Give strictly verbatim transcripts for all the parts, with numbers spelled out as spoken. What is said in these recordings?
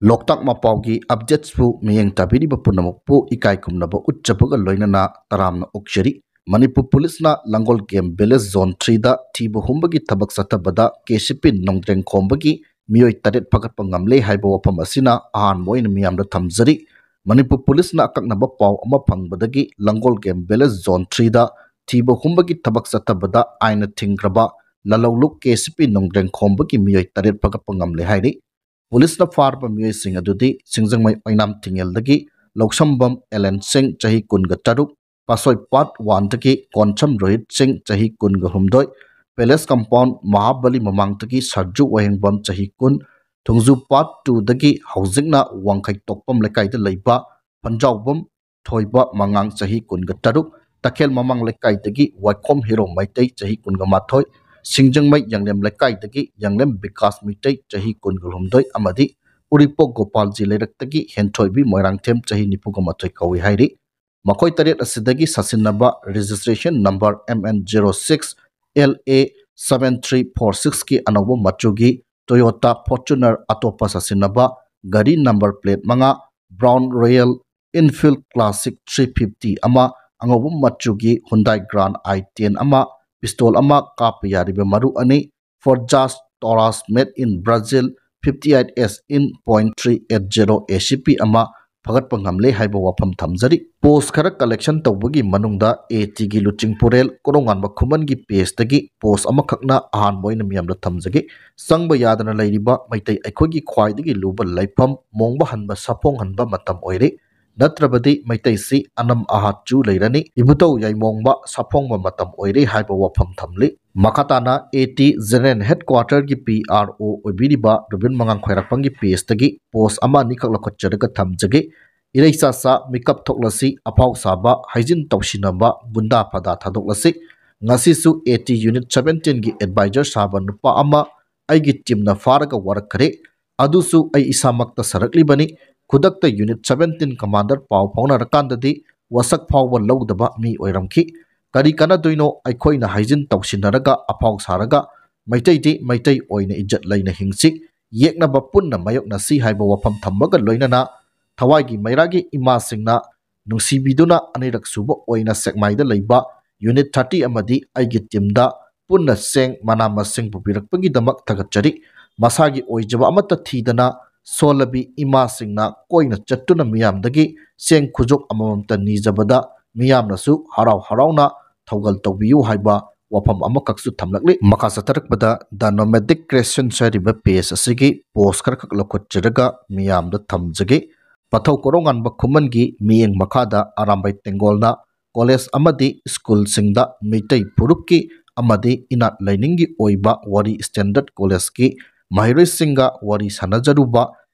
ꯂꯣꯛꯇꯥꯛ ꯃꯄꯥꯎꯒꯤ ꯑꯞꯗꯦꯠꯁꯄꯨ ꯃꯤꯠꯌꯦꯡ ꯇꯥꯕꯤꯔꯤꯕ ꯄꯨꯝꯅꯃꯛꯄꯨ ꯏꯀꯥꯏ ꯈꯨꯝꯅꯕ ꯎꯠꯆꯕꯒ ꯂꯣꯏꯅꯅ ꯇꯔꯥꯝꯅ ꯑꯣꯛꯆꯔꯤ꯫ ꯃꯅꯤꯄꯨꯔ ꯄꯨꯂꯤꯁꯅ ꯂꯥꯡꯒꯣꯜ ꯒꯦꯝ ꯚꯤꯂꯦꯖ ꯖꯣꯟ ꯊ꯭ꯔꯤꯗ ꯊꯤꯕ ꯍꯨꯝꯕꯒꯤ ꯊꯕꯛ ꯆꯠꯊꯕꯗ ꯀꯦ ꯁꯤ ꯄꯤ ꯅꯣꯡꯗ꯭ꯔꯦꯡ ꯈꯣꯝꯕꯒꯤ ꯃꯤꯑꯣꯏ ꯇꯔꯦꯠ ꯐꯒꯠꯄ ꯉꯝꯂꯦ ꯍꯥꯏꯕ ꯋꯥꯐꯝ ꯑꯁꯤꯅ ꯑꯍꯥꯟꯕ ꯑꯣꯏꯅ ꯃꯤꯌꯥꯝꯗ ꯊꯝꯖꯔꯤ꯫ ꯃꯅꯤꯄꯨꯔ ꯄꯨꯂꯤꯁꯅ ꯑꯀꯛꯅꯕ ꯄꯥꯎ ꯑꯃ ꯐꯪꯕꯗꯒꯤ ꯂꯥꯡꯒꯣꯜ ꯒꯦꯝ ꯚꯤꯂꯦꯖ ꯖꯣꯟ ꯊ꯭ꯔꯤꯗ ꯊꯤꯕ ꯍꯨꯝꯕꯒꯤ ꯊꯕꯛ ꯆꯠꯊꯕꯗ ꯑꯥꯏꯟꯅ ꯊꯤꯡꯈ꯭ꯔꯕ ꯂꯥꯂꯧꯂꯨꯞ ꯀꯦ ꯁꯤ ꯄꯤ ꯅꯣꯡꯗ꯭ꯔꯦꯡ ꯈꯣꯝꯕꯒꯤ ꯃꯤꯑꯣꯏ ꯇꯔꯦꯠ ꯐꯒꯠꯄ ꯉꯝꯂꯦ ꯍꯥꯏꯔꯤ꯫ ꯄꯨꯂꯤꯁꯅ ꯐꯥꯔꯕ ꯃꯤꯑꯣꯏꯁꯤꯡ ꯑꯗꯨꯗꯤ ꯁꯤꯡꯖꯃꯩ ꯑꯣꯏꯅꯥꯝ ꯊꯤꯡꯉꯦꯜꯗꯒꯤ ꯂꯧꯁꯝꯕꯝ ꯑꯦꯂꯦꯟ ꯁꯤꯡ, ꯆꯍꯤ ꯀꯨꯟꯒ ꯇꯔꯨꯛ, ꯄꯥꯁꯣꯏ ꯄꯥꯠ ꯋꯥꯟꯗꯒꯤ ꯀꯣꯟꯁꯝ ꯔꯣꯍꯤꯠ ꯁꯤꯡ, ꯆꯍꯤ ꯀꯨꯟꯒ ꯍꯨꯝꯗꯣꯏ, ꯄꯦꯂꯦꯁ ꯀꯝꯄꯥꯎꯟ ꯃꯍꯥꯕꯂꯤ ꯃꯃꯥꯡꯗꯒꯤ ꯁꯔꯖꯨ ꯋꯥꯍꯦꯡꯕꯝ, ꯆꯍꯤ ꯀꯨꯟ, ꯊꯣꯡꯖꯨ ꯄꯥꯠ ꯇꯨꯗꯒꯤ ꯍꯧꯖꯤꯛꯅ ꯋꯥꯡꯈꯩ ꯇꯣꯛꯄꯝ ꯂꯩꯀꯥꯏꯗ ꯂꯩꯕ ꯐꯟꯖꯥꯎꯕꯝ ꯊꯣꯏꯕ ꯃꯉꯥꯡ, ꯆꯍꯤ ꯀꯨꯟꯒ ꯇꯔꯨꯛ, ꯇꯈꯦꯜ ꯃꯃꯥꯡ ꯂꯩꯀꯥꯏꯗꯒꯤ ꯋꯥꯏꯈꯣꯝ ꯍꯤꯔꯣ ꯃꯩꯇꯩ, ꯆꯍꯤ ꯀꯨꯟꯒ ꯃꯥꯊꯣꯏ, ꯁꯤꯡꯖꯃꯩ ꯌꯥꯡꯂꯦꯝ ꯂꯩꯀꯥꯏꯗꯒꯤ ꯌꯥꯡꯂꯦꯝ ꯕꯤꯀꯥꯁ ꯃꯩꯇꯩ, ꯆꯍꯤ ꯀꯨꯟꯒ ꯍꯨꯝꯗꯣꯏ, ꯑꯃꯗꯤ ꯎꯔꯤꯄꯣꯛ ꯒꯣꯄꯥꯜꯖꯤ ꯂꯩꯔꯛꯇꯒꯤ ꯍꯦꯟꯊꯣꯏꯕꯤ ꯃꯣꯏꯔꯥꯡꯊꯦꯝ, ꯆꯍꯤ ꯅꯤꯐꯨꯒ ꯃꯥꯊꯣꯏ ꯀꯧꯏ ꯍꯥꯏꯔꯤ꯫ ꯃꯈꯣꯏ ꯇꯔꯦꯠ ꯑꯁꯤꯗꯒꯤ ꯁꯥꯁꯤꯟꯅꯕ registration number M N zero six L A seven three four six ꯀꯤ ꯑꯅꯧꯕ ꯃꯆꯨꯒꯤ Toyota Fortuner, ꯑꯇꯣꯞꯄ ꯁꯥꯁꯤꯟꯅꯕ ꯒꯥꯔꯤ number plate ꯃꯉꯥ, Brown Royal Enfield Classic three fifty ꯑꯃ, ꯑꯉꯧꯕ ꯃꯆꯨꯒꯤ Hyundai Grand i ten ꯑꯃ, pistol ꯑꯃ, ꯀꯥꯞꯄ ꯌꯥꯔꯤꯕ ꯃꯔꯨ ꯑꯅꯤ, Forged Taurus made in Brazil fifty eight S in point three eight zero A C P ꯑꯃ ꯐꯒꯠꯄ ꯉꯝꯂꯦ ꯍꯥꯏꯕ ꯋꯥꯐꯝ ꯊꯝꯖꯔꯤ꯫ ꯄꯣꯁ ꯈꯔ ꯀꯂꯦꯛꯁꯟ ꯇꯧꯕꯒꯤ ꯃꯅꯨꯡꯗ ꯑꯦ ꯇꯤꯒꯤ ꯂꯨꯆꯤꯡꯄꯨꯔꯦꯜ ꯀꯣꯔꯣꯉꯥꯟꯕ ꯈꯨꯃꯟꯒꯤ ꯄꯦꯖꯇꯒꯤ ꯄꯣꯁ ꯑꯃꯈꯛꯅ ꯑꯍꯥꯟꯕ ꯑꯣꯏꯅ ꯃꯤꯌꯥꯝꯗ ꯊꯝꯖꯒꯦ꯫ ꯆꯪꯕ ꯌꯥꯗꯅ ꯂꯩꯔꯤꯕ ꯃꯩꯇꯩ ꯑꯩꯈꯣꯏꯒꯤ ꯈ꯭ꯋꯥꯏꯗꯒꯤ ꯂꯨꯕ ꯂꯩꯐꯝ ꯃꯣꯡꯕ ꯍꯟꯕ ꯁꯥꯐꯣꯡ ꯍꯟꯕ ꯃꯇꯝ ꯑꯣꯏꯔꯦ꯫ ꯅꯠꯇ꯭ꯔꯕꯗꯤ ꯃꯩꯇꯩꯁꯤ ꯑꯅꯝ ꯑꯍꯥ ꯆꯨ ꯂꯩꯔꯅꯤ꯫ ꯏꯕꯨꯙꯧ ꯌꯥꯏꯃꯣꯡꯕ ꯁꯥꯐꯣꯡꯕ ꯃꯇꯝ ꯑꯣꯏꯔꯦ ꯍꯥꯏꯕ ꯋꯥꯐꯝ ꯊꯝꯂꯤ꯫ ꯃꯈꯥ ꯇꯥꯅ ꯑꯦ ꯇꯤ General Headquarter ꯒꯤ P R O ꯑꯣꯏꯕꯤꯔꯤꯕ ꯔꯨꯕꯤꯟ ꯃꯉꯥꯡ ꯈ꯭ꯋꯥꯏꯔꯥꯛꯄꯝꯒꯤ ꯄꯦꯖꯇꯒꯤ ꯄꯣꯁ ꯑꯃ ꯑꯅꯤꯈꯛ ꯂꯧꯈꯠꯆꯔꯒ ꯊꯝꯖꯒꯦ꯫ ꯏꯔꯩ ꯆꯥꯆꯥ ꯃꯤꯀꯞ ꯊꯣꯛꯂꯁꯤ, ꯑꯐꯥꯎ ꯁꯥꯕ ꯍꯩꯖꯤꯟ ꯇꯧꯁꯤꯟꯅꯕ ꯒꯨꯟꯗꯥ ꯐꯗꯥ ꯊꯥꯗꯣꯛꯂꯁꯤ꯫ ꯉꯁꯤꯁꯨ ꯑꯦ ꯇꯤ Unit seventeen ꯒꯤ advisor ꯁꯥꯕ ꯅꯨꯄꯥ ꯑꯃ ꯑꯩꯒꯤ ꯇꯤꯝꯅ ꯐꯥꯔꯒ ꯋꯥꯔꯛꯈ꯭ꯔꯦ꯫ ꯑꯗꯨꯁꯨ ꯑꯩ ꯏꯁꯥꯃꯛꯇ ꯁꯥꯔꯛꯂꯤꯕꯅꯤ꯫ ꯈꯨꯗꯛꯇ Unit seventeen commander ꯄꯥꯎ ꯐꯥꯎꯅꯔꯀꯥꯟꯗꯗꯤ ꯋꯥꯁꯛ ꯐꯥꯎꯕ ꯂꯧꯗꯕ ꯃꯤ ꯑꯣꯏꯔꯝꯈꯤ꯫ ꯀꯔꯤ ꯀꯥꯟꯅꯗꯣꯏꯅꯣ ꯑꯩꯈꯣꯏꯅ ꯍꯩꯖꯤꯟ ꯇꯧꯁꯤꯟꯅꯔꯒ ꯑꯐꯥꯎ ꯁꯥꯔꯒ? ꯃꯩꯇꯩꯗꯤ ꯃꯩꯇꯩ ꯑꯣꯏꯅ ꯏꯖꯠ ꯂꯩꯅ ꯍꯤꯡꯁꯤ꯫ ꯌꯦꯛꯅꯕ ꯄꯨꯟꯅ ꯃꯥꯌꯣꯛꯅꯁꯤ ꯍꯥꯏꯕ ꯋꯥꯐꯝ ꯊꯝꯕꯒ ꯂꯣꯏꯅꯅ ꯊꯋꯥꯏꯒꯤ ꯃꯩꯔꯥꯒꯤ ꯏꯃꯥꯁꯤꯡꯅ ꯅꯨꯡꯁꯤꯕꯤꯗꯨꯅ ꯑꯅꯤꯔꯛ ꯁꯨꯕ ꯑꯣꯏꯅ ꯁꯦꯛꯃꯥꯏꯗ ꯂꯩꯕ ꯌꯨꯅꯤꯠ ꯊꯥꯔꯇꯤ ꯑꯃꯗꯤ ꯑꯩꯒꯤ ꯇꯤꯝꯗ ꯄꯨꯟꯅ ꯆꯦꯡ ꯃꯅꯥ ꯃꯁꯤꯡ ꯄꯨꯕꯤꯔꯛꯄꯒꯤꯗꯃꯛ ꯊꯥꯒꯠꯆꯔꯤ꯫ ꯃꯁꯥꯒꯤ ꯑꯣꯏꯖꯕ ꯑꯃꯠꯇ ꯊꯤꯗꯅ ꯁꯣꯜꯂꯕꯤ ꯏꯃꯥꯁꯤꯡꯅ ꯀꯣꯏꯅ ꯆꯠꯇꯨꯅ ꯃꯤꯌꯥꯝꯗꯒꯤ ꯆꯦꯡ ꯈꯨꯖꯣꯛ ꯑꯃꯃꯝꯇ ꯅꯤꯖꯕꯗ ꯃꯤꯌꯥꯝꯅꯁꯨ ꯍꯔꯥꯎ ꯍꯔꯥꯎꯅ ꯊꯧꯒꯜ ꯇꯧꯕꯤꯌꯨ ꯍꯥꯏꯕ ꯋꯥꯐꯝ ꯑꯃꯈꯛꯁꯨ ꯊꯝꯂꯛꯂꯤ꯫ ꯃꯈꯥ ꯆꯠꯊꯔꯛꯄꯗ The Nomadic Creations ꯍꯥꯏꯔꯤꯕ ꯄꯦꯖ ꯑꯁꯤꯒꯤ ꯄꯣꯁ ꯈꯔꯈꯛ ꯂꯧꯈꯠꯆꯔꯒ ꯃꯤꯌꯥꯝꯗ ꯊꯝꯖꯒꯦ꯫ ꯄꯥꯊꯧ ꯀꯣꯔꯧꯉꯥꯟꯕ ꯈꯨꯃꯟꯒꯤ ꯃꯤꯠꯌꯦꯡ ꯃꯈꯥꯗ ꯑꯔꯥꯝꯕꯥꯏ ꯇꯦꯡꯒꯣꯜꯅ ꯀꯣꯂꯦꯖ ꯑꯃꯗꯤ ꯁ꯭ꯀꯨꯜꯁꯤꯡꯗ ꯃꯤꯇꯩ ꯐꯨꯔꯨꯞꯀꯤ ꯑꯃꯗꯤ ꯏꯅꯥꯠ ꯂꯥꯏꯅꯤꯡꯒꯤ ꯑꯣꯏꯕ ꯋꯥꯔꯤ ꯁ꯭ꯇꯦꯟꯗꯔꯗ ꯀꯣꯂꯦꯖꯀꯤ ꯃꯍꯩꯔꯣꯏꯁꯤꯡꯒ ꯋꯥꯔꯤ ꯁꯥꯟꯅꯖꯔꯨꯕ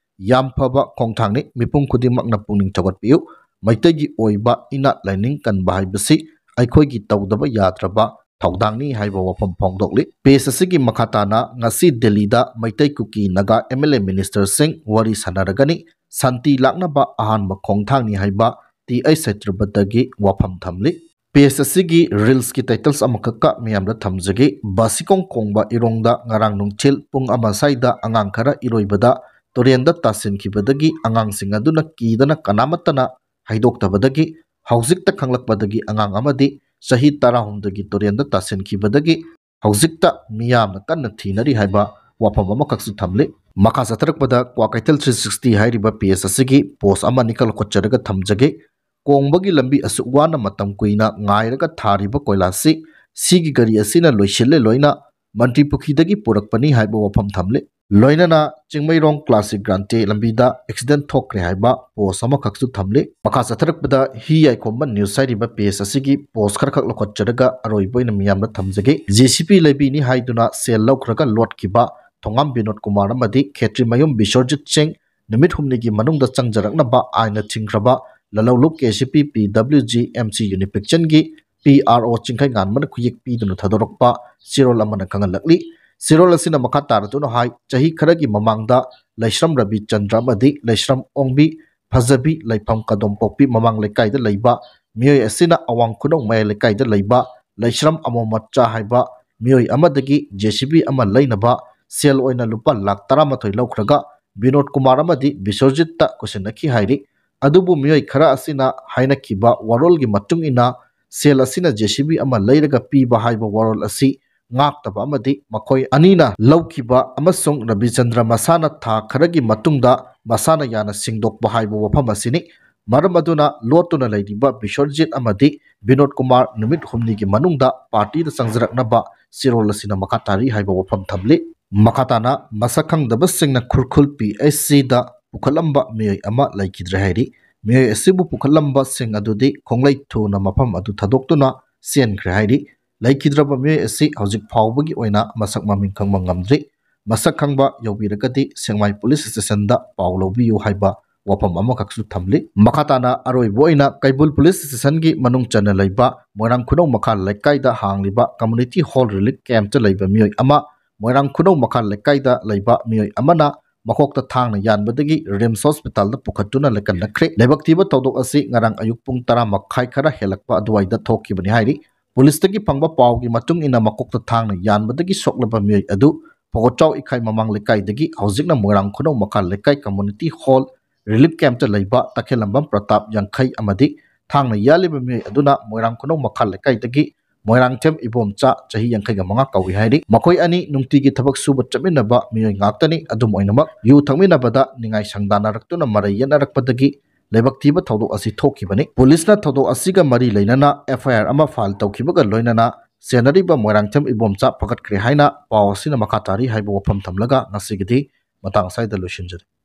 ꯌꯥꯝ ꯐꯕ ꯈꯣꯡꯊꯥꯡꯅꯤ꯫ ꯃꯤꯄꯨꯝ ꯈꯨꯗꯤꯡꯃꯛꯅ ꯄꯨꯛꯅꯤꯡ ꯊꯧꯒꯠꯄꯤꯌꯨ꯫ ꯃꯩꯇꯩꯒꯤ ꯑꯣꯏꯕ ꯏꯅꯥꯠ ꯂꯥꯏꯅꯤꯡ ꯀꯟꯕ ꯍꯥꯏꯕꯁꯤ ꯑꯩꯈꯣꯏꯒꯤ ꯇꯧꯗꯕ ꯌꯥꯗ꯭ꯔꯕ ꯊꯧꯗꯥꯡꯅꯤ ꯍꯥꯏꯕ ꯋꯥꯐꯝ ꯐꯣꯡꯗꯣꯛꯂꯤ꯫ ꯄꯦꯖ ꯑꯁꯤꯒꯤ ꯃꯈꯥ ꯇꯥꯅ ꯉꯁꯤ ꯗꯦꯜꯂꯤꯗ ꯃꯩꯇꯩ, ꯀꯨꯀꯤ, ꯅꯥꯒꯥ ꯑꯦꯝ ꯑꯦꯜ ꯑꯦ ꯃꯤꯅꯤꯁꯇꯔꯁꯤꯡ ꯋꯥꯔꯤ ꯁꯥꯟꯅꯔꯒꯅꯤ꯫ ꯁꯥꯟꯇꯤ ꯂꯥꯛꯅꯕ ꯑꯍꯥꯟꯕ ꯈꯣꯡꯊꯥꯡꯅꯤ ꯍꯥꯏꯕ ꯇꯤ ꯑꯩꯆ ꯁꯇ꯭ꯌꯕ꯭ꯔꯇꯒꯤ ꯋꯥꯐꯝ ꯊꯝꯂꯤ꯫ ꯄꯦꯖ ꯑꯁꯤꯒꯤ ꯔꯤꯜꯁꯀꯤ ꯇꯥꯏꯇꯜꯁ ꯑꯃꯈꯛꯀ ꯃꯤꯌꯥꯝꯗ ꯊꯝꯖꯒꯦ꯫ ꯕꯥꯁꯤꯈꯣꯡ ꯈꯣꯡꯕ ꯏꯔꯣꯡꯗ ꯉꯔꯥꯡ ꯅꯨꯡꯊꯤꯜ ꯄꯨꯡ ꯑꯃ ꯁ꯭ꯋꯥꯏꯗ ꯑꯉꯥꯡ ꯈꯔ ꯏꯔꯣꯏꯕꯗ ꯇꯨꯔꯦꯟꯗ ꯇꯥꯁꯤꯟꯈꯤꯕꯗꯒꯤ ꯑꯉꯥꯡꯁꯤꯡ ꯑꯗꯨꯅ ꯀꯤꯗꯅ ꯀꯅꯥꯃꯠꯇꯅ ꯍꯥꯏꯗꯣꯛꯇꯕꯗꯒꯤ ꯍꯧꯖꯤꯛꯇ ꯈꯪꯂꯛꯄꯗꯒꯤ ꯑꯉꯥꯡ ꯑꯃꯗꯤ ꯆꯍꯤ ꯇꯔꯥꯍꯨꯝꯗꯣꯏꯒꯤ ꯇꯨꯔꯦꯟꯗ ꯇꯥꯁꯤꯟꯈꯤꯕꯗꯒꯤ ꯍꯧꯖꯤꯛꯇ ꯃꯤꯌꯥꯝꯅ ꯀꯟꯅ ꯊꯤꯅꯔꯤ ꯍꯥꯏꯕ ꯋꯥꯐꯝ ꯑꯃꯈꯛꯁꯨ ꯊꯝꯂꯤ꯫ ꯃꯈꯥ ꯆꯠꯊꯔꯛꯄꯗ ꯀ꯭ꯋꯥꯀꯩꯊꯦꯜ ꯊ꯭ꯔꯤ ꯁꯤꯛꯁꯇꯤ ꯍꯥꯏꯔꯤꯕ ꯄꯦꯖ ꯑꯁꯤꯒꯤ ꯄꯣꯁ ꯑꯃ ꯑꯅꯤꯈꯛ ꯂꯧꯈꯠꯆꯔꯒ ꯊꯝꯖꯒꯦ꯫ ꯀꯣꯡꯕꯒꯤ ꯂꯝꯕꯤ ꯑꯁꯨꯛ ꯋꯥꯅ ꯃꯇꯝ ꯀꯨꯏꯅ ꯉꯥꯏꯔꯒ ꯊꯥꯔꯤꯕ ꯀꯣꯏꯂꯥꯁꯁꯤ ꯁꯤꯒꯤ ꯒꯥꯔꯤ ꯑꯁꯤꯅ ꯂꯣꯏꯁꯤꯜꯂꯦ ꯂꯣꯏꯅ ꯃꯟꯇ꯭ꯔꯤ ꯄꯨꯈ꯭ꯔꯤꯗꯒꯤ ꯄꯨꯔꯛꯄꯅꯤ ꯍꯥꯏꯕ ꯋꯥꯐꯝ ꯊꯝꯂꯤ꯫ ꯂꯣꯏꯅꯅ ꯆꯤꯡꯃꯩꯔꯣꯡ ꯀ꯭ꯂꯥꯁꯤꯛ ꯒ꯭ꯔꯥꯟꯇꯦ ꯂꯝꯕꯤꯗ ꯑꯦꯛꯁꯤꯗꯦꯟ ꯊꯣꯛꯈ꯭ꯔꯦ ꯍꯥꯏꯕ ꯄꯣꯁ ꯑꯃꯈꯛꯁꯨ ꯊꯝꯂꯤ꯫ ꯃꯈꯥ ꯆꯠꯊꯔꯛꯄꯗ ꯍꯤ ꯌꯥꯏꯈꯣꯝꯕ ꯅ꯭ꯌꯨꯁ ꯍꯥꯏꯔꯤꯕ ꯄꯦꯖ ꯑꯁꯤꯒꯤ ꯄꯣꯁ ꯈꯔꯈꯛ ꯂꯧꯈꯠꯆꯔꯒ ꯑꯔꯣꯏꯕ ꯑꯣꯏꯅ ꯃꯤꯌꯥꯝꯗ ꯊꯝꯖꯒꯦ꯫ ꯖꯦ ꯁꯤ ꯕꯤ ꯂꯩꯕꯤꯅꯤ ꯍꯥꯏꯗꯨꯅ ꯁꯦꯜ ꯂꯧꯈ꯭ꯔꯒ ꯂꯣꯠꯈꯤꯕ ꯊꯣꯉꯥꯝ ꯕꯤꯅꯣꯗ ꯀꯨꯃꯥꯔ ꯑꯃꯗꯤ ꯈꯦꯇ꯭ꯔꯤꯃꯌꯨꯝ ꯕꯤꯁ꯭ꯋꯔꯖꯤꯠ ꯁꯤꯡ ꯅꯨꯃꯤꯠ ꯍꯨꯝꯅꯤꯒꯤ ꯃꯅꯨꯡꯗ ꯆꯪꯖꯔꯛꯅꯕ ꯑꯥꯏꯟꯅ ꯊꯤꯡꯈ꯭ꯔꯕ ꯂꯂꯧꯂꯨꯞ K C P, P W G, M C ꯌꯨꯅꯤꯐꯤꯛꯁꯟꯒꯤ ꯄꯤ ꯑꯥꯔ ꯑꯣ ꯆꯤꯡꯈꯩꯉꯥꯟꯕꯅ ꯈꯨꯌꯦꯛ ꯄꯤꯗꯨꯅ ꯊꯥꯗꯣꯔꯛꯄ ꯆꯦꯔꯣꯜ ꯑꯃꯅ ꯈꯪꯍꯜꯂꯛꯂꯤ꯫ ꯆꯦꯔꯣꯜ ꯑꯁꯤꯅ ꯃꯈꯥ ꯇꯥꯔꯗꯨꯅ ꯍꯥꯏ, ꯆꯍꯤ ꯈꯔꯒꯤ ꯃꯃꯥꯡꯗ ꯂꯩꯁ꯭ꯔꯝ ꯔꯕꯤꯆꯟꯗ꯭ꯔ ꯑꯃꯗꯤ ꯂꯩꯁ꯭ꯔꯝ ꯑꯣꯡꯕꯤ ꯐꯖꯕꯤ ꯂꯩꯐꯝ ꯀꯗꯣꯝꯄꯣꯛꯄꯤ ꯃꯃꯥꯡ ꯂꯩꯀꯥꯏꯗ ꯂꯩꯕ ꯃꯤꯑꯣꯏ ꯑꯁꯤꯅ ꯑꯋꯥꯡ ꯈꯨꯅꯧ ꯃꯌꯥꯏ ꯂꯩꯀꯥꯏꯗ ꯂꯩꯕ ꯂꯩꯁ꯭ꯔꯝ ꯑꯃꯣꯃꯠꯆꯥ ꯍꯥꯏꯕ ꯃꯤꯑꯣꯏ ꯑꯃꯗꯒꯤ ꯖꯦ ꯁꯤ ꯕꯤ ꯑꯃ ꯂꯩꯅꯕ ꯁꯦꯜ ꯑꯣꯏꯅ ꯂꯨꯄꯥ ꯂꯥꯈ ꯇꯔꯥꯃꯥꯊꯣꯏ ꯂꯧꯈ꯭ꯔꯒ ꯕꯤꯅꯣꯗ ꯀꯨꯃꯥꯔ ꯑꯃꯗꯤ ꯕꯤꯁ꯭ꯋꯔꯖꯤꯠꯇ ꯀꯨꯁꯤꯟꯅꯈꯤ ꯍꯥꯏꯔꯤ꯫ ꯑꯗꯨꯕꯨ ꯃꯤꯑꯣꯏ ꯈꯔ ꯑꯁꯤꯅ ꯍꯥꯏꯅꯈꯤꯕ ꯋꯥꯔꯣꯜꯒꯤ ꯃꯇꯨꯡ ꯏꯟꯅ ꯁꯦꯜ ꯑꯁꯤꯅ ꯖꯦ ꯁꯤ ꯕꯤ ꯑꯃ ꯂꯩꯔꯒ ꯄꯤꯕ ꯍꯥꯏꯕ ꯋꯥꯔꯣꯜ ꯑꯁꯤ ꯉꯥꯛꯇꯕ ꯑꯃꯗꯤ ꯃꯈꯣꯏ ꯑꯅꯤꯅ ꯂꯧꯈꯤꯕ ꯑꯃꯁꯨꯡ ꯔꯕꯤꯆꯟꯗ꯭ꯔ ꯃꯁꯥꯅ ꯊꯥ ꯈꯔꯒꯤ ꯃꯇꯨꯡꯗ ꯃꯁꯥꯅ ꯌꯥꯅ ꯁꯤꯡꯗꯣꯛꯄ ꯍꯥꯏꯕ ꯋꯥꯐꯝ ꯑꯁꯤꯅꯤ꯫ ꯃꯔꯝ ꯑꯗꯨꯅ ꯂꯣꯠꯇꯨꯅ ꯂꯩꯔꯤꯕ ꯕꯤꯁ꯭ꯋꯔꯖꯤꯠ ꯑꯃꯗꯤ ꯕꯤꯅꯣꯗ ꯀꯨꯃꯥꯔ ꯅꯨꯃꯤꯠ ꯍꯨꯝꯅꯤꯒꯤ ꯃꯅꯨꯡꯗ ꯄꯥꯔꯇꯤꯗ ꯆꯪꯖꯔꯛꯅꯕ ꯆꯦꯔꯣꯜ ꯑꯁꯤꯅ ꯃꯈꯥ ꯇꯥꯔꯤ ꯍꯥꯏꯕ ꯋꯥꯐꯝ ꯊꯝꯂꯤ꯫ ꯃꯈꯥ ꯇꯥꯅ ꯃꯁꯛ ꯈꯪꯗꯕꯁꯤꯡꯅ ꯈꯨꯔꯈꯨꯜ ꯄꯤ ꯑꯩꯆ ꯁꯤꯗ ꯄꯨꯈꯠꯂꯝꯕ ꯃꯤꯑꯣꯏ ꯑꯃ ꯂꯩꯈꯤꯗ꯭ꯔꯦ ꯍꯥꯏꯔꯤ꯫ ꯃꯤꯑꯣꯏ ꯑꯁꯤꯕꯨ ꯄꯨꯈꯠꯂꯝꯕꯁꯤꯡ ꯑꯗꯨꯗꯤ ꯈꯣꯡꯂꯩ ꯊꯨꯅ ꯃꯐꯝ ꯑꯗꯨ ꯊꯥꯗꯣꯛꯇꯨꯅ ꯆꯦꯟꯈ꯭ꯔꯦ ꯍꯥꯏꯔꯤ꯫ ꯂꯩꯈꯤꯗ꯭ꯔꯕ ꯃꯤꯑꯣꯏ ꯑꯁꯤ ꯍꯧꯖꯤꯛ ꯐꯥꯎꯕꯒꯤ ꯑꯣꯏꯅ ꯃꯁꯛ ꯃꯃꯤꯡ ꯈꯪꯕ ꯉꯝꯗ꯭ꯔꯤ꯫ ꯃꯁꯛ ꯈꯪꯕ ꯌꯧꯕꯤꯔꯒꯗꯤ ꯁꯦꯡꯃꯥꯏ ꯄꯨꯂꯤꯁ ꯁ꯭ꯇꯦꯁꯟꯗ ꯄꯥꯎ ꯂꯧꯕꯤꯌꯨ ꯍꯥꯏꯕ ꯋꯥꯐꯝ ꯑꯃꯈꯛꯁꯨ ꯊꯝꯂꯤ꯫ ꯃꯈꯥ ꯇꯥꯅ ꯑꯔꯣꯏꯕ ꯑꯣꯏꯅ ꯀꯩꯕꯨꯜ ꯄꯨꯂꯤꯁ ꯁ꯭ꯇꯦꯁꯟꯒꯤ ꯃꯅꯨꯡ ꯆꯟꯅ ꯂꯩꯕ ꯃꯣꯏꯔꯥꯡ ꯈꯨꯅꯧ ꯃꯈꯥ ꯂꯩꯀꯥꯏꯗ ꯍꯥꯡꯂꯤꯕ ꯀꯝꯃ꯭ꯌꯨꯅꯤꯇꯤ ꯍꯣꯜ ꯔꯤꯂꯤꯐ ꯀꯦꯝꯞꯇ ꯂꯩꯕ ꯃꯤꯑꯣꯏ ꯑꯃ ꯃꯣꯏꯔꯥꯡ ꯈꯨꯅꯧ ꯃꯈꯥ ꯂꯩꯀꯥꯏꯗ ꯂꯩꯕ ꯃꯤꯑꯣꯏ ꯑꯃꯅ ꯃꯀꯣꯛꯇ ꯊꯥꯡꯅ ꯌꯥꯟꯕꯗꯒꯤ ꯔꯤꯝꯁ ꯍꯣꯁꯄꯤꯇꯥꯜꯗ ꯄꯨꯈꯠꯇꯨꯅ ꯂꯩꯀꯟꯅꯈ꯭ꯔꯦ꯫ ꯂꯥꯏꯕꯛ ꯊꯤꯕ ꯊꯧꯗꯣꯛ ꯑꯁꯤ ꯉꯔꯥꯡ ꯑꯌꯨꯛ ꯄꯨꯡ ꯇꯔꯥ ꯃꯈꯥꯏ ꯈꯔ ꯍꯦꯜꯂꯛꯄ ꯑꯗꯨꯋꯥꯏꯗ ꯊꯣꯛꯈꯤꯕꯅꯤ ꯍꯥꯏꯔꯤ꯫ ꯄꯨꯂꯤꯁꯇꯒꯤ ꯐꯪꯕ ꯄꯥꯎꯒꯤ ꯃꯇꯨꯡ ꯏꯟꯅ ꯃꯀꯣꯛꯇ ꯊꯥꯡꯅ ꯌꯥꯟꯕꯗꯒꯤ ꯁꯣꯛꯂꯕ ꯃꯤꯑꯣꯏ ꯑꯗꯨ ꯐꯧꯒꯠꯆꯥꯎ ꯏꯈꯥꯏ ꯃꯃꯥꯡ ꯂꯩꯀꯥꯏꯗꯒꯤ ꯍꯧꯖꯤꯛꯅ ꯃꯣꯏꯔꯥꯡ ꯈꯨꯅꯧ ꯃꯈꯥ ꯂꯩꯀꯥꯏ ꯀꯝꯃ꯭ꯌꯨꯅꯤꯇꯤ ꯍꯣꯜ ꯔꯤꯂꯤꯐ ꯀꯦꯝꯞꯇ ꯂꯩꯕ ꯇꯈꯦꯜꯂꯝꯕꯝ ꯄ꯭ꯔꯇꯥꯞ ꯌꯥꯡꯈꯩ ꯑꯃꯗꯤ ꯊꯥꯡꯅ ꯌꯥꯜꯂꯤꯕ ꯃꯤꯑꯣꯏ ꯑꯗꯨꯅ ꯃꯣꯏꯔꯥꯡ ꯈꯨꯅꯧ ꯃꯈꯥ ꯂꯩꯀꯥꯏꯗꯒꯤ ꯃꯣꯏꯔꯥꯡꯊꯦꯝ ꯏꯕꯣꯝꯆꯥ ꯆꯍꯤ ꯌꯥꯡꯈꯩꯒ ꯃꯉꯥ ꯀꯧꯏ ꯍꯥꯏꯔꯤ꯫ ꯃꯈꯣꯏ ꯑꯅꯤ ꯅꯨꯡꯇꯤꯒꯤ ꯊꯕꯛ ꯁꯨꯕ ꯆꯠꯃꯤꯟꯅꯕ ꯃꯤꯑꯣꯏ ꯉꯥꯛꯇꯅꯤ꯫ ꯑꯗꯨꯝ ꯑꯣꯏꯅꯃꯛ ꯌꯨ ꯊꯛꯃꯤꯟꯅꯕꯗ ꯅꯤꯡꯉꯥꯏ ꯁꯪꯗꯥꯅꯔꯛꯇꯨꯅ ꯃꯔꯩ ꯌꯦꯠꯅꯔꯛꯄꯗꯒꯤ ꯂꯥꯏꯕꯛ ꯊꯤꯕ ꯊꯧꯗꯣꯛ ꯑꯁꯤ ꯊꯣꯛꯈꯤꯕꯅꯤ꯫ ꯄꯨꯂꯤꯁꯅ ꯊꯧꯗꯣꯛ ꯑꯁꯤꯒ ꯃꯔꯤ ꯂꯩꯅꯅ ꯑꯦꯐ ꯑꯥꯏ ꯑꯥꯔ ꯑꯃ ꯐꯥꯏꯜ ꯇꯧꯈꯤꯕꯒ ꯂꯣꯏꯅꯅ ꯆꯦꯟꯅꯔꯤꯕ ꯃꯣꯏꯔꯥꯡꯊꯦꯝ ꯏꯕꯣꯝꯆꯥ ꯐꯒꯠꯈ꯭ꯔꯦ ꯍꯥꯏꯅ ꯄꯥꯎ ꯑꯁꯤꯅ ꯃꯈꯥ ꯇꯥꯔꯤ ꯍꯥꯏꯕ ꯋꯥꯐꯝ ꯊꯝꯂꯒ ꯉꯁꯤꯒꯤꯗꯤ ꯃꯇꯥꯡ ꯑꯁ꯭ꯋꯥꯏꯗ ꯂꯣꯏꯁꯤꯟꯖꯔꯦ꯫